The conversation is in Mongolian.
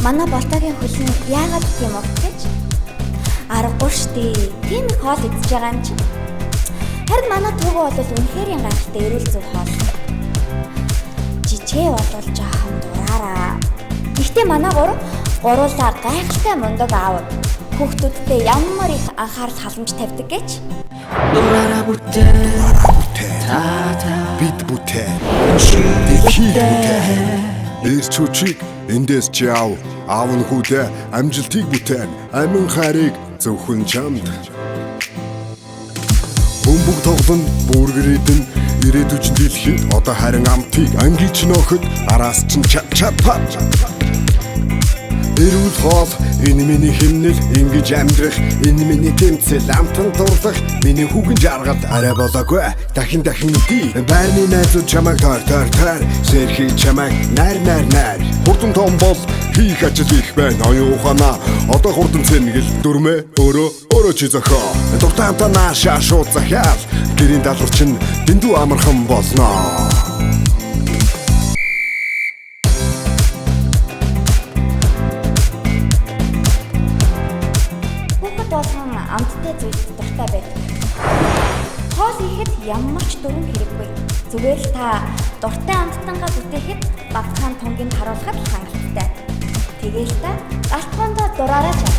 Манай Болтогийн хөл нь яагаад тийм урт гэж? Аргагүй штэ. Тийм их хоол идэж байгаа юм чинь. Харин манай Түүгүү бол үнэхээр гайхалтай эрүүл зөв хоол. Жижээ бол жоохон дураараа. Гэхдээ манай гуруулаа гайхалтай мундаг аав. Хүүхдүүдтэй ямар их анхаарал халамж тавьдаг гэж. Дураараа бүтээн. Та та Бид бүтээн. чи Дэлхийг бүтээн. Эрч хүчийг эндээс чи ав. Аав нь хүүдээ амжилтыг бүтээн. Амин хайрыг зөвхөн чамд. Бөмбөг тоглон бүргэр идэн ирээдүйч дэлхийд одоо харин амтыг ангич нөхөд араас чинь чат чат пат. Эрүүл хоол энэ миний химнэл, ингэж амьдрах энэ миний тэмцэл, амтан дурлах миний хүүхэн жаргал арай болоогүй дахин дахин идий. Байрны найзууд чамайг тойр тойр тойр сэрхий чамайг найр найр найр. Хурдан том бол хийх ажил их байна, оюун ухаанаа одоо хурдан цэнгэл дүрмээ өөрөө өөрөө чи зохио. Дуртай амтаа наашаа шууд захиал, гэрийн даалгавар чинь дэндүү амархан болно. Хүүхэд болгон амттай зүйлд дуртай байдаг. Хоол ихэд ямар ч дүрэм хэрэггүй. Зүгээр л та дуртай амттангаа бүтээхэд багцхан тунгийг харуулахад л хангалттай. Тэгээл та галтгоондоо дураараа жаа.